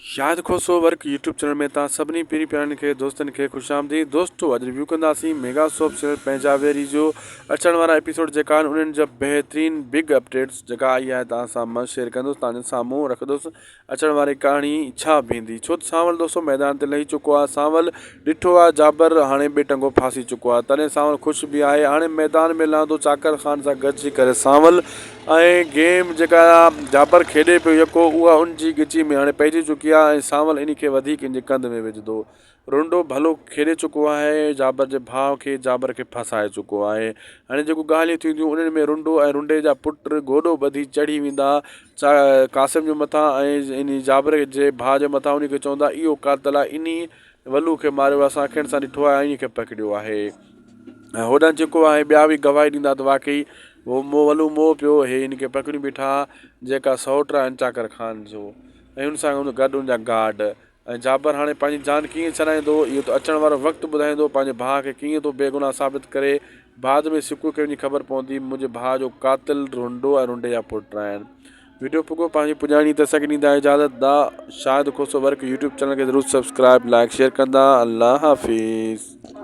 Shahid Khoso work YouTube channel ۾ توهان سڀني پيرين پيارن کي دوستن کي خوش آمديد دوستو اڄ ريويو ڪنداسين ميگا سوپ سيريل پنهنجا ويري جو اچڻ وارا ايپيسوڊ جيڪا آهن انهن جا بهترين بگ اپڊيٽس جيڪا آئي آهي توهان سان مان شيئر ڪندس توهان جي سامهون رکندس اچڻ واري ڪهاڻي ڇا بيهندي ڇو ته سانول دوستو ميدان تي لهي چڪو آهي سانول ڏٺو آهي جابر هاڻي ٻي ٽنگو ڦاسي چڪو آهي تڏهن سانول خوش به آهي هاڻي ميدان ۾ لهندو چاڪر خان سان گڏجي ڪري سانول ۽ گيم جيڪا جابر کيڏي پيو يڪو اها ان جي ڳچي ۾ هاڻي پئجي چڪي آهي ۽ سانول انهي کي وڌيڪ ان جي ڪنڌ ۾ وجهندو. رنڊو ڀلو کيڏي چڪو آهي جابر جي ڀاء کي جابر کي ڦاسائي چڪو آهي. هاڻي جيڪو ڳالهيون ٿينديون انهن ۾ رنڊو ۽ رنڊي جا پٽ گوڏو ٻڌي چڙهي ويندا قاسم جي مٿان ۽ انهي جابر جي ڀاء جي مٿان انهي کي چوندا اهو قاتل آهي انهي ولو کي ماريو اسان اکين سان ڏٺو آهي ۽ انهي کي پڪڙيو آهي ۽ هوڏانهن جيڪو آهي ٻيا به گواهي ڏيندا ته واقعي هو مو ولو مئو پيو هي ان کي پڪڙيون بيٺا جيڪا سئوٽ آهن چاڪر خان جو ۽ ان سان گڏ ان جا گارڊ ۽ جابر هاڻي پنهنجي جان ڪيئن ڇڏائيندو اهو ته اچڻ وارو وقت ٻڌائيندو پنهنجي ڀاء کي ڪيئن ٿو بيگناهه ثابت ڪري بعد ۾ سڪو کي وڃي خبر پوندي منهنجي ڀاء جو قاتل رنڊو ۽ رنڊي جا پٽ آهن ويڊيو پڳو پنهنجي پڄاڻي ته سگهي ڏيندا اجازت دا Shahid Khoso work YouTube channel کي ضرور سبسڪرائب لائڪ شيئر ڪندا الله حافظ.